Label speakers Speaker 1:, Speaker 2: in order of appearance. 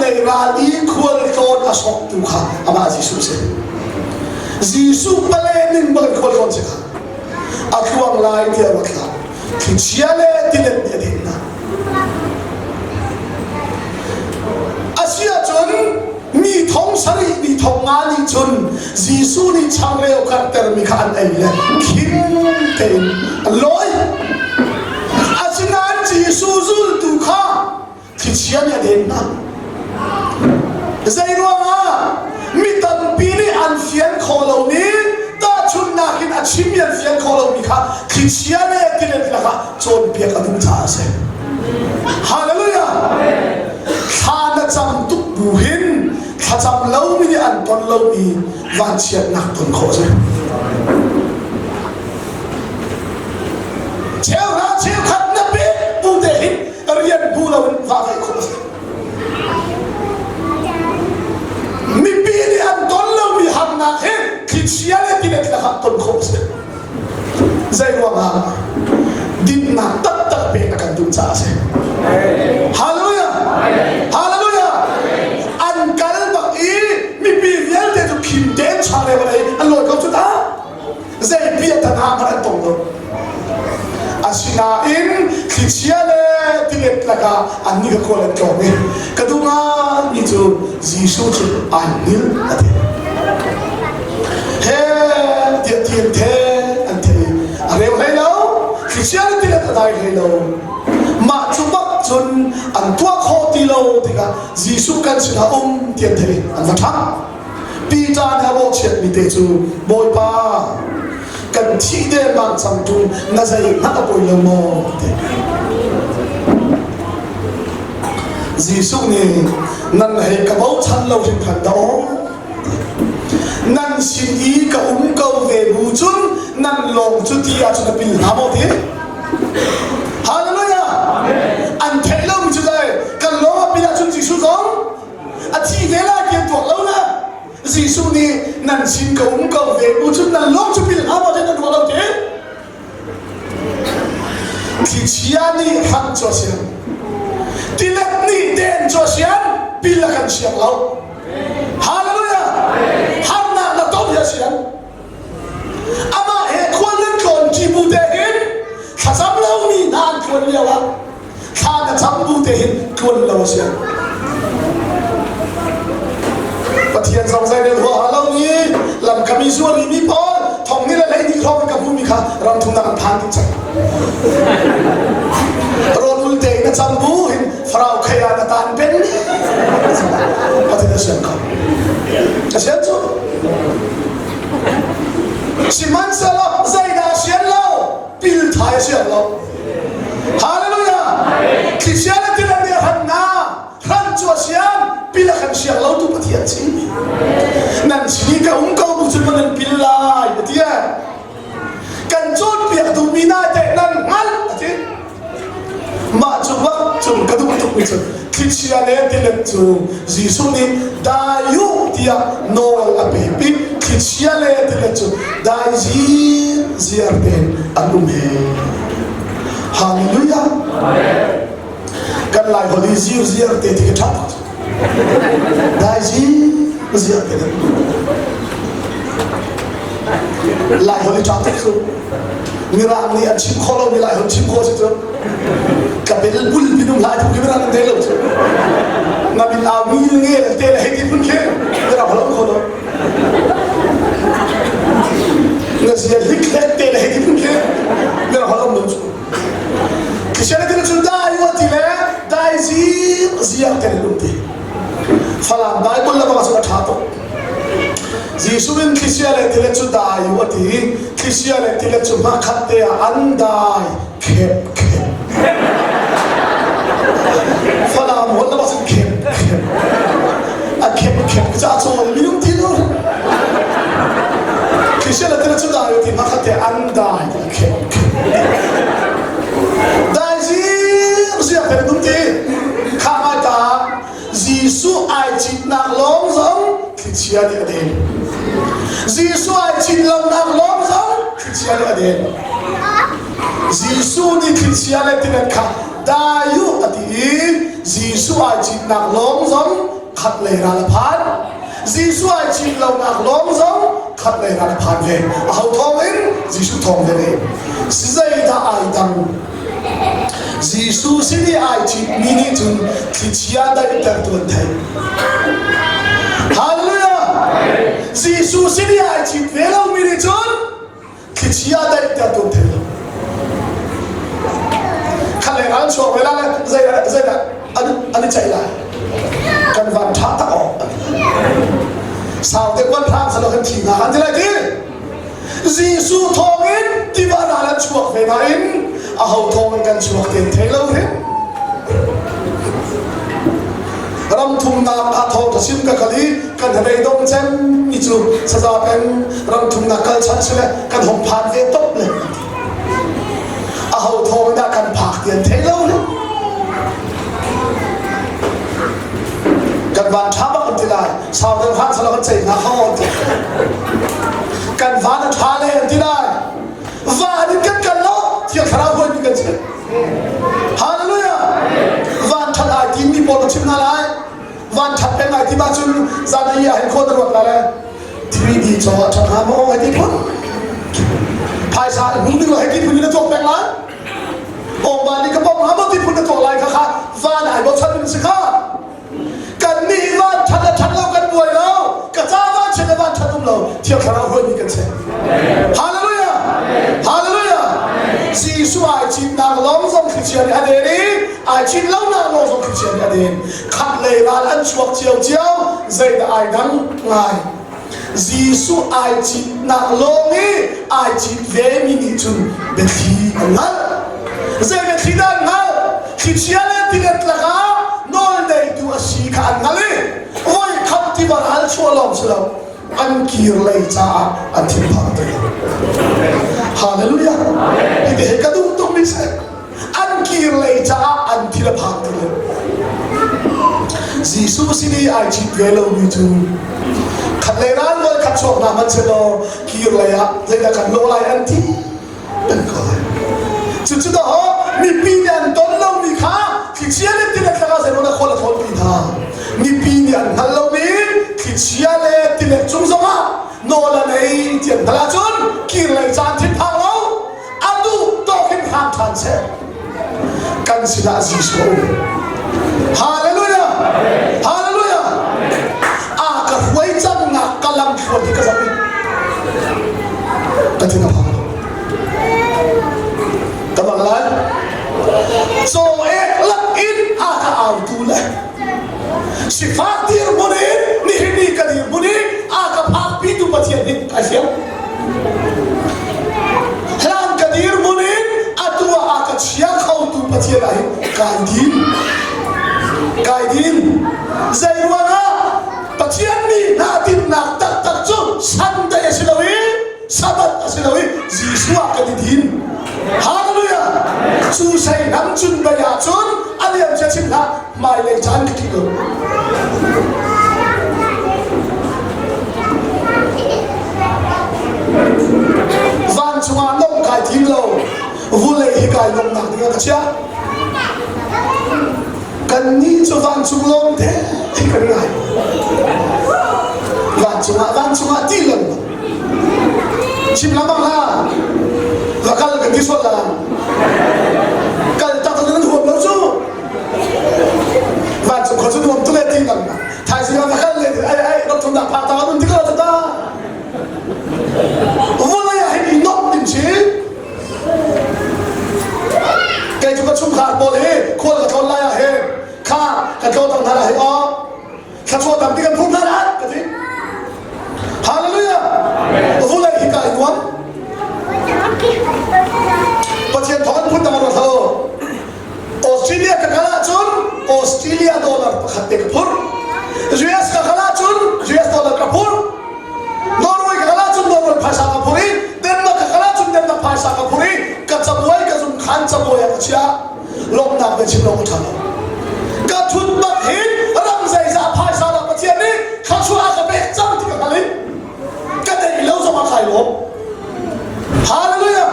Speaker 1: lei ral i khualtlawn a sawktu kha amah Jesuh si. Jesuh pale ning bang khualtlawn si kha a tluang lai tiah ruat hlah. Thlichia le tilet nih a din hna. Asi ahcun mi thong sarih mi thong nga nih cun Jesuh nih changreu karhtermi kha an ei le khim tein an lawi. Asinain Jesuh zultu kha thlichia nih a den hna. Zei ruangah mi tampi nih an fian khawh lomi tahchunhnak in a chimmi an fian khawh lomi kha thlichia le tilet lakah cawnpiak a duh caah a si. Hallelujah! Thla na cam tuk bu hin thlacam lomi nih an ton lomi vanchiatnak ton khawh a si. Cheuhra cheukhat na pek bu te hin rian bu loin va ngeih khawh a si. Mipi nih an ton lomi harnak hi thlichia le tilet lakah ton khawh a si. Zei ruangah dinnak taktak pek a kan duh caah a si. Hallelujah! Hallelujah! An kal bak i mipi vialte cu khim tein changreu an ei an lawi ko cu ta. Zei piahtana hmanh an tong lo. Asinain thlichia le tilet lakah annih ka khual an tlawm i ka duh ngaimi cu Jesuh cu ai hngilh a ti. He tiah ti an the an the i a reu hlei lo thlichia le tilet a dai hlei lo. Mah cu bak cun an tuah khawh ti lo tikah Jesuh kan sinah um ti an theih i an va ṭhang. Peter nih a bawhchiatmi te cu Bawipa kan thih dengmang cang ṭung na zeihmanh a poi lo maw ti. Jesuh nih nan hei ka bochan lo hringhran dah aw nan sin i ka um ko ve bu cun nan lawng cu ti ahcun a pil hnga maw ti Hallelujah an theih lomi cu dai kan lawng a pil ahcun Jesuh zong a thi ve lai ti an tuak lo na Jesuh nih nan sin ka um ko ve bu cun nan lawng cu pil hnga maw ti nan ruah lo ti Thlichia nih hrang cu a siang. Tilet nih den cu a siang. Pil a kan siang lo. Hallelujah! Harnak na ton hi a siang. Amah he khual nan tlawn ṭi bu te hin thlacam lomi hna an tluan lio ah thla na cam bu te hin tluan lo a siang. Pathian zong zei rel huaha lo mi lamkam i zuar mi pawl thong ni le 12 hrawng ka hmuhmi kha ram thumnak an phan dih cang. Rawl ul te in a cam bu hin farau khei ah na tan peng ni. Pathian a siang kho. A sian cu. Sihmanhsehlaw zeidah a sian lo? Pil thai a siang lo. Hallelujah! Thlichia le tilet nih a hran hna. Hran cu a siang, pil a kan siang lo tu Pathian si. Nan sin i ka um ko bu cun nan pil lai, a ti. Kan cawnpiak duhmi na teh nan hngalh, a ti. Mah cu bak cun ka duh tukmi cu thlichia le tilet cu Jesuh nih dai u tiah nawl a pek i thlichia le tilet cu dai ziar tein an um he. Hallelujah! Kan Lai holh i zirziar te ti ka ṭha tuk. Dai zirziar te kan Lai holh i ṭha tuk cu. Mirang nih an chim khawh lomi Lai holh chim khawh si cu. Ka bel bul minung lai phun khi mirang an te lo cu. Na min au mi nge te le hei ti phun khi mirang holh an khawh lo. Na zia hlik hlek te le hei ti phun khi mirang holh an lo cu. Thisen cu dai wa ti le dai ziar te um ti. Falam Bible le bang cu a ṭha tuk. Jesuh in thlichia le tilet cu dai u a ti. Thlichia le tilet cu hmakhat te ah an dai khep khep. Falam holh le bang cun khep khep. A khep khep ca cawn minung ti lo. Thlichia le tilet cu dai u ti hmakhat te an dai khep khep. Dai zir kan um ti. Kha mai ta Jesuh ai citnak lawng zong thlichia nih a den. Jesuh ai cit lonak lawng zong thlichia nih a den. Jesuh nih thlichia le tilet kha Dai u a ti i Jesuh ai citnak lawng zong khat lei ral a phan. Jesuh ai cit lonak lawng zong khat lei ral a phan ve. Aho thawng in? Jesuh thawng ve. Zeidah ai dang? Jesuh sin i ai citmi nih cun thlichia daihtertu an theih. Hallelujah! Jesuh sin i ai cit ve lomi nih cun thlichia daihtertu an thei lo. Khat leng an chuak ve lai zeidah zeidah an an i ceih lai. Kan van ṭha tak awk. Sau te kuan hram salo kan thi hna kan ti lai ti. Jesuh thawngin tiva ral an chuak ve nain aho thawngin kan chuak ti an thei lo hrim. Ram thumnak ah thawngṭha chim ka kal i kan hnabei dong cem mi cu saza peng ram thumnak kal chan si le kan hong phan ve top le aho thawng dah kan phak ti an thei lo hrim. Kan van ṭha bak an ti lai. Sau deuh hlah sala kan ceih hna kho an ti. Kan van a ṭha le an ti lai. Van in kan kal lo, Thiang Thlarau huaimi kan si. Hallelujah! Van ṭhat ai timi pawl ka chim hna lai. Van ṭhat peng ai tim ahcun zan i ah hin khua na ruat la le 3D caw ah ṭhat hnga maw hei ti phun. Phaisa in hmu ding lo hei ti phun in na tuak peng lai. Awngban nih ka bawmh hnga maw ti phun na tuah lai kha kha van ai bochan in si kha. Kan nih van ṭhat le ṭhat lo kan buai lo. Ka ca van chiat le van ṭhat um lo. Thiang Thlarau hruaimi kan si. Hallelujah! Hallelujah! Jesuh ai citnak lawng zong thlichia nih a den i ai cit lonak lawng zong thlichia nih a den. Khat lei ral an chuak ciocio, zeidah ai dang ngai. Jesuh ai citnak lawng i ai cit vemi nih cun biathli an hngalh. Zei biathli dah an hngalh? Thlichia le tilet lakah nawlneitu a si kha an hngalh i voi khat tiva ral chuah lawng si lo an kir lei caah an thinphang ti lo. Hallelujah! Hi te ka duh tukmi si. An kir lei caah an thil a phak ti lo. Jesuh sin i ai cit ve lomi cu khat lei ral voi khat chuak hna hmanh selaw kir lei ah zeidah kan lawh lai an ti an ko lai. Cucu dawh mipi nih an ton lomi kha thlichia le tilet lakah zeimaw na khawl a thawnpi hna. Mipi nih an hngal lomi thlichia le tilet cung zongah nawl a nei ti an hngalh ahcun kir lei caan thinphang lo a duh tawk in hram ṭhan seh kan sinah Jesuh a um hallelujah hallelujah a ka hruai cangnak ka lam thluan hi ka zoh i ka thin a phang ka bang lai caw ek lak in a ka autu le sifak dirhmun in nihin ni ka dirhmun i a ka phakpitu Pathian hi kai fiang Hlan ka dirhmun in atu ah a ka chia khotu Pathian ah hin kai din. Kai din. Zei ruangah Pathian nih hna dinnak taktak cu Sunday a si lo i Sabbath a si lo i Jesuh ah kan i din. Hallelujah! Cu sei hnam cun bei ahcun a liam cia chim hlah hmailei caan ka ṭih lo. Vancung ah nomh kai tim lo, vulei hi kai nomhnak ding ah ka chiah. Kannih cu vancung lawng te kan ngai. Vancung ah vancung ah ti lengmang. Chim lengmang hlah. Va kal kan ti sual la. Kal tak nan huam lo cu. Vancung khua cu nuam tuk e ti lengmang. Thaizing ah va kal le ai ai rak thum dah phak ta nun ti ko ta. Vulei ah hin i nomh ding si. Kei cu ka chungkhar pawl hi khual ka tlawn lai ah hin kha ka tlawn tang hna lai hi aw thluachuah tampi kan phum hna lai ka ti. Hallelujah. Vulei hi kai nuam. Pathian thawng an phun dang a ruat lo. Australia ka kal ahcun Australia dollar pakhat te ka phurh. US ka kal ahcun US dollar ka phurh. Norway ka kal ahcun Norway phaisa ka phurh i Denmark ka kal ahcun Denmark phaisa ka phurh i ka cabuai ka zung khan cabuai ah ka chiah. Lawmhnak bia chim lo ka ṭha lo. Ka ṭhut bak hin ram zeizah phaisa dah Pathian nih thluachuah a ka pek cang ti ka hngal i ka deih lo zong ah kai lawm. Hallelujah!